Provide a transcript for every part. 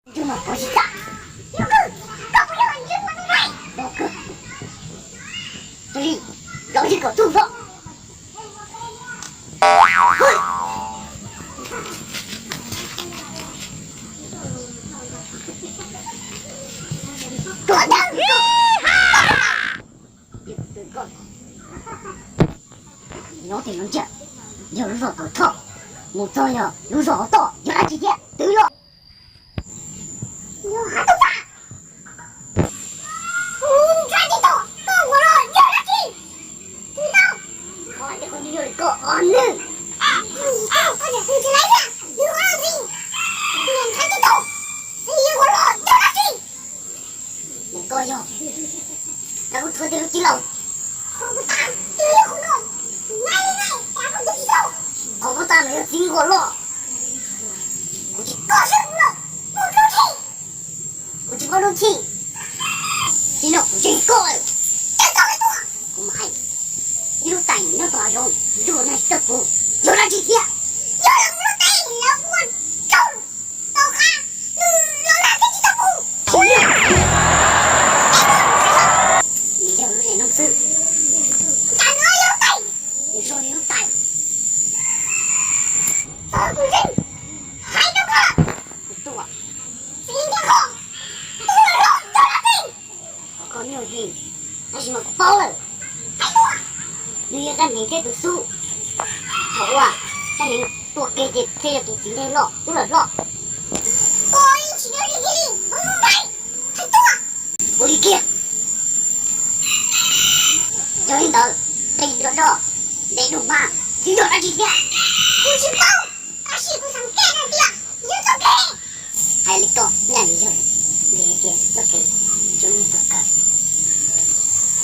Ntsuag mas pov tsis txaj. Yog kawg, koj puas yog ntsuag mas ntsuag ntxhais? Pov kawg. Cia li los yog kom tuag los. Tuag ntag. Nyob tej no ntsia, yog lub zos Tuam Thoj, mus txog yog lub zos hauv toj, yog dab tsi thiab twv los. Nyob hauv toj, kuv nrhiav tsis tau, koj ua los yog dab tsi? Twv tau. Qhov tias kuv nyob li koj ob leeg. Koj niam twv tsis laib thiab, nws ua los ntxim, kuv niam nrhiav tsis tau, xwb yog ua los yog dab tsi? Koj yog, koj kuj thuam tej lub tij laug. Qhov kuj tas, twb yog qhov no, nai nai, cas koj twv tsis tau? Qhov kuj tas mas yog txiv nquas loj. Kuv tsis, koj sab kuv lawm, kuv lub tshij. Kuv tsis muaj lub tshij. Txij no kuv zeem koj lawm. Txij koj lawm tuaj. Kuv mas hais, ib lub tais nyob tom hav zoov, ntuj nag tsis txawj puv, yog dab tsi thiab? Yog lawv ua lub tais lawv ua rau tau qab, nws los nag thiab tsis txawj puv. Tsis yog. Nws yog lub zes noog xwb. Cas nws yog lub tais? Nws zoo li lub tais. Txog kuv zeem, hais rau koj. Kuv tuaj. Txiv ntiag koj, tuaj los yog dab tsi? Koj nyuaj heev, tab sis mas kuv paub lawm. Hais tuaj. Nws yog Dab Neeg thiab tus xub. Thaum uas Dab Neeg tuaj kiag ces thiaj yog tus txiv neej loj, tub los loj. Koj yeej tsis nyob li kiag li, mus mus nraim. Hais tuaj. Ua li kiag. Yog li ntawd, qi do do, ntev dua mas, tsis yog dab tsi thiab. Kuv tsis paub, tab sis kuv xav qhia tias yus txoj kev. Hais li koj, nyob li yog, nws hais tias txoj kev, tsuas yog txoj kev.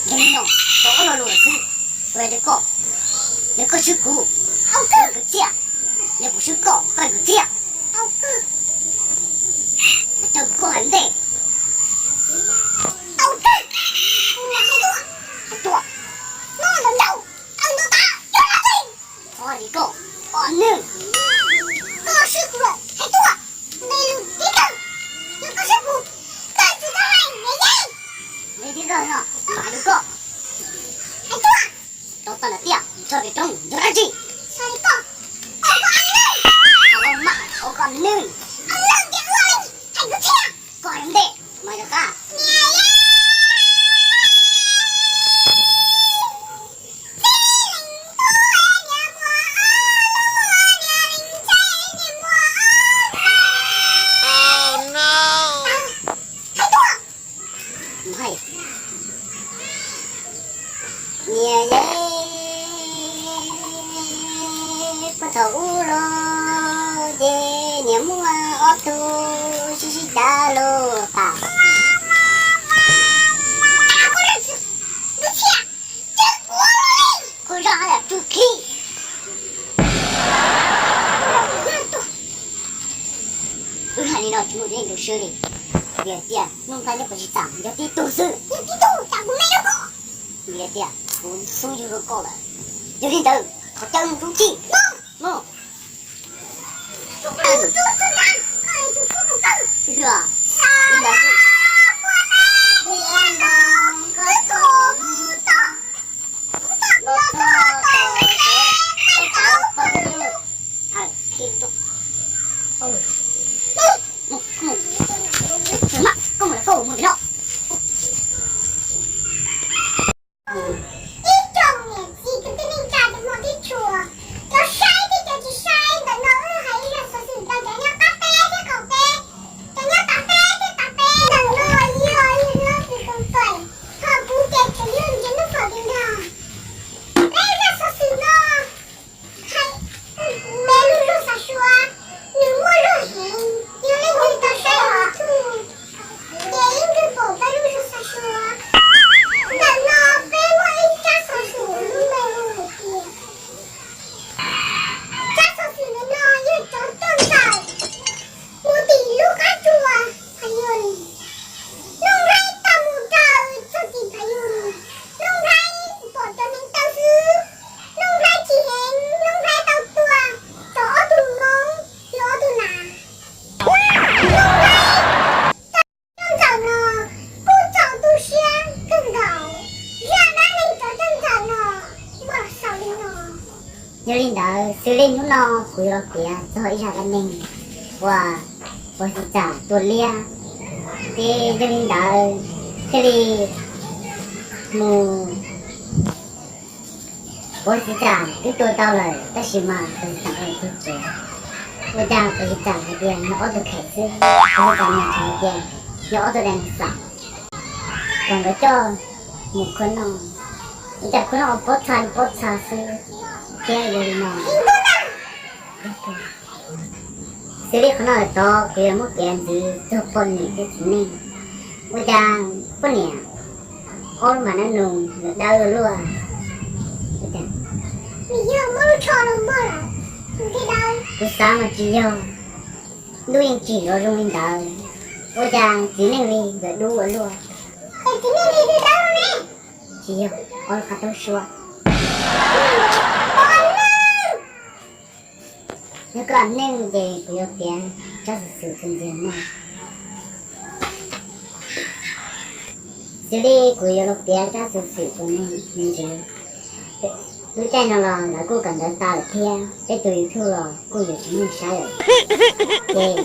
Yog li no, tau ob lo lus lawm xwb, kuv hais rau koj, yog koj swb kuv, koj yog kuv txiaj, yog kuv swb koj, koj yog kuv txiaj. Tau koj hais ntej. Tau kawg. Hais tuaj. Noj ntau ntau, tau ntau tas, yog dab tsi? Qhov li koj, koj neeg. Koj swb kuv lawm, hais tuaj. Nqe lus tib kawg, yog koj swb kuv, koj tsis tau hais nqe yeeb. Nqe tib kawg no, hais rau koj. Hais tuaj. Tau tag nrho tiaj, txog pem roob yog dab tsi? Hais li koj, ua koj neeg. Ua koj neeg. Ua neeg ces ua li, hais kuv txiaj. Koj hais ntej mas yog qab. Hais tuaj. Niam yej, puag thaum ub los ces niam muaj ob tug sib sib cav los tas. Kuv zaj haj yam tsuj khib. Wb hais li no tsis muaj leej twg swb li. Vim tias Nuj Nplhaib thiab Pov Tsis Txam yog tib tug xwb. Vim tias kuv xub yug rau koj lawm. Yog li ntawd, qhov caw mus rau txij. Ib tsoom niam txiv kwv tij neej tsa cov hmov tshua, cov saib thiab cov tsis saib, ntawm no wb hais ib zaj xov xwm rau cov nyob qab teb thiab qaum teb, cov nyob tom Hnub no kuv yuav los piav txog ib zaj dab neeg uas Pov Xim Txam tua liab, ces yog li ntawd thiaj li mus, Pov Xim Txam twb tua tau lawm tab sis mas Pov Xim Txam tug tsev, ua cas Pov Xim Txam hais tias nyob ob tug kheem xwb, Pov Xim Txam niam hais tias nyob ob tug dinosaur, kom nkawd coj mus khuab noj, ua cas khuab noj ua pob txha li pob txha xwb thiab yog li no. Xws li qhov no lawm tod kuv yuav muab piav ntxiv txog poj niam thiab txiv neej. Ua cas poj niam ob lub mas dawb nus yuav dawb ua luaj. Kuv xav mas tsis yog, ntuj yeej tsim los zoo li ntawd, ua cas txiv neej li yuav dub ua luaj. Txiv neej li twb dawb ne. Tsis yog, ob lub qab taub suab. Yog koj neej ces kuv yuav piav tsab xov xwm txuas ntxiv no. Xws li kuv yuav los piav tsab xov xwm tus neeg me ntsis, lub caij no los lawv kuj kawm ntawv tas lawm thiab peb tus YouTube los kuj yuav tsis muaj neeg saib lawm. Ces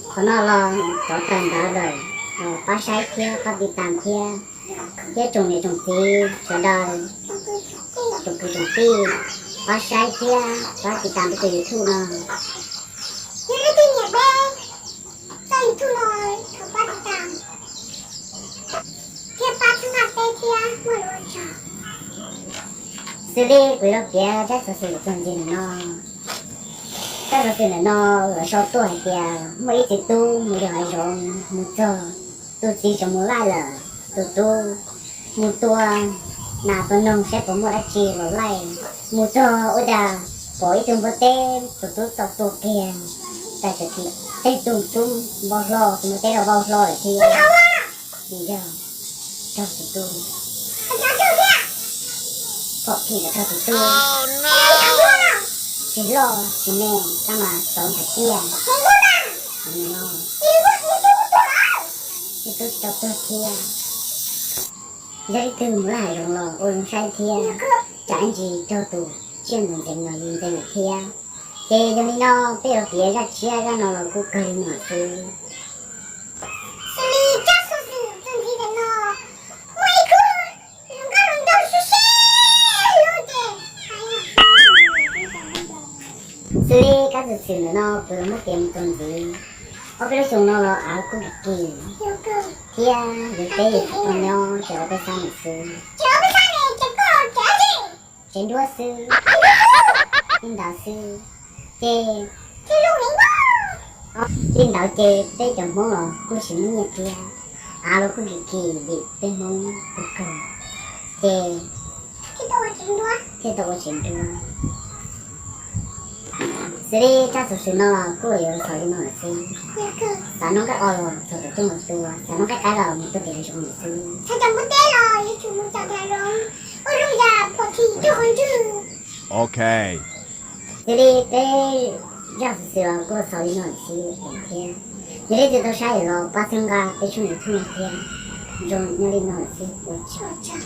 qhov no los rov tawm ntawv lawm, los pab saib thiab pab tiv tas thiab, thiab tsoom niam tsoom txiv sawv daws, tsoom kwv tsoom tij, pab saib thiab pab tiv tas peb tus YouTube no. Yog leej twg nyiam peb txoj YouTube no, thov pab tiv tas thiab pab txhawb nqa peb thiab muaj lus ua tsaug. Xws li kuv yuav piav tsab xov xwm txuas ntxiv ntawm no. Tsab xov xwm ntawm no lawv sau tuaj hais tias muaj ib txiv tub mus yos hav zoov mus txog, tus txiv tseem mus laij lawm, tus tub mus tua nas tua noog saib puas muaj dab tsi los laij, mus txog ua cas pom ib tug npua teb, tus tub tau tua kiag, tas txawm tim tej tug tub npau hlo, tus npua teb los vau hlo lawm thiab. Vim yog raug tus tub, pom kiag raug tus tub, tsis loj tsis me, tab mas txaus ntshai tiag. Tus tub tsis tau tuag thiab. Yog ib tug mus laij hav zoov los ua zoo saib thiab, tsam ib ntsis raug tus tsiaj ntxeev ntxeev no li ntxeev lawm thiab. Ces yog li no peb yuav piav zaj tshiab, zaj no los kuj kawg li no xwb. Xws li tsab xov xwm txuas ntxiv ntawm no, muaj ib khub hluas nkauj hluas nraug sib sib hlub ces, xws li tsab xov xwm ntawm no kuv yuav muab piav mus txuas ntxiv. Ob peb lub xyoo no los av kuj kim kim thiab, yus peb yus tsis tau nyob ces peb xab ntawm xwb, tsev nruab xwb, li ntawd xwb. Ces li ntawd ces peb cov Hmoob los kuj tsis muaj nyiaj thiab, av los kuj kim kim vim peb Hmoob kuj kawg, ces thiaj tau ua tsev nruab. Xws li tsab xov xwm no los kuj yuav xaus li no lawm xwb. Xav noj nqaij o los txog tom rooj mus tua, xav noj nqaij qaib los mus tua tim hav zoov lawm xwb. Xws li peb zaj xov xwm los kuj xaus li no lawm xwb thiab. Yog leej twg tau saib los pab txhawb nqa peb tshooj YouTube no thiab. Zoo nyob li no lawm xwb, ua tsaug.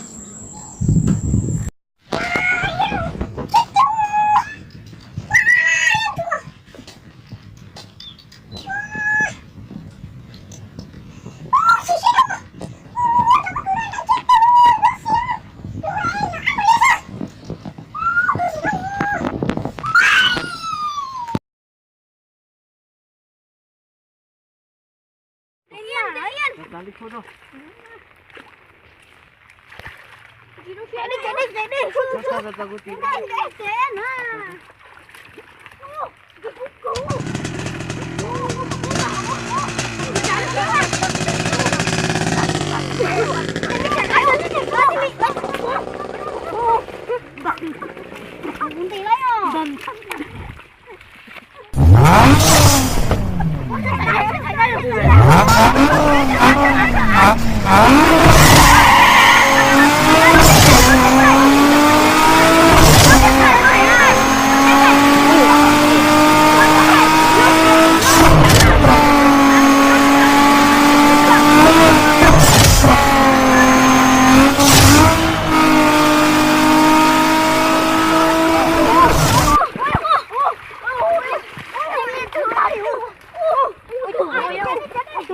Tus tsheb thais,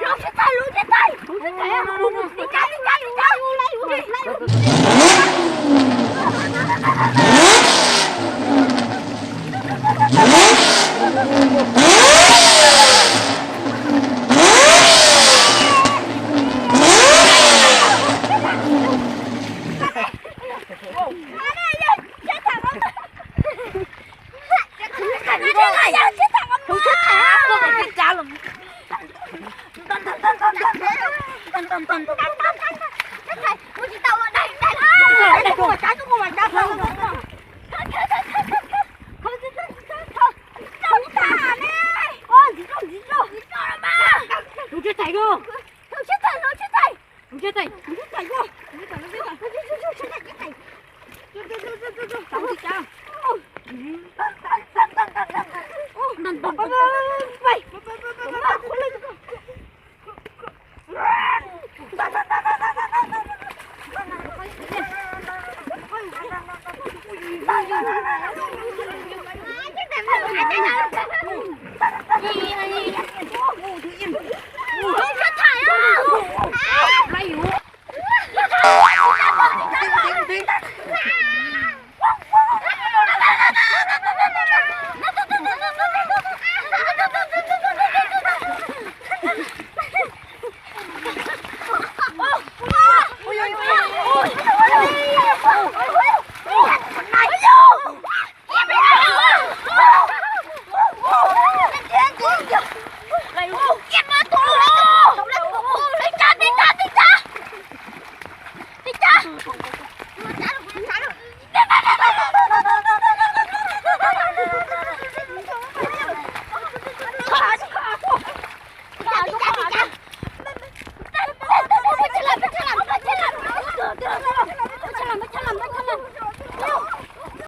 tus tsheb thais, tus tsheb thais.